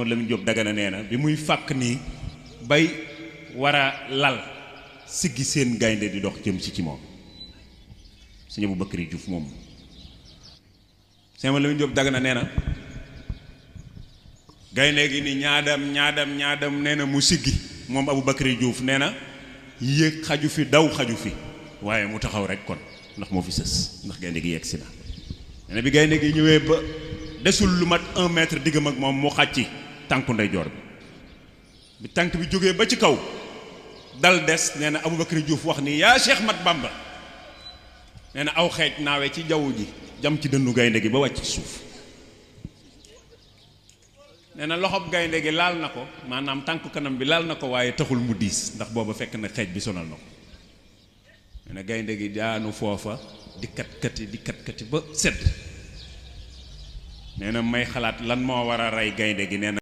Seydou Lamine Diop Dagana nee na bi muy fàkk nii bay war a lal siggi seen gaynde di dox jëm ci moom sëñ Aboubacry Diouf moom Seydou Lamine Diop Dagana nee na gaynde gi ni ñaadam nee na mu siggi moom Aboubacry Diouf nee na yéeg xaju fi daw xaju fi waaye mu taxaw rek kon ndax moo fi sës ndax gaynde gi yegg si na nee na bi gaynde gi ñëwee ba desul lu mat 1 mètre diggam ak moom mu xàcci tànku ndeyjoor bi tànk bi jógee ba ci kaw dal des nee na Aboubacry Diouf wax ni yaa Cheikh Mat Bamba nee na aw xeej naawe ci jaww ji jam ci dënnu gaynde gi ba wàcc ci suuf nee na loxob gaynde gi laal na ko maanaam tànku kanam bi laal na ko waaye taxul mu diis ndax booba fekk na xeej bi sonal na ko nee na gaynde gi daanu foofa di kat kati ba sedd nee na may xalaat lan moo war a rey gaynde gi nee na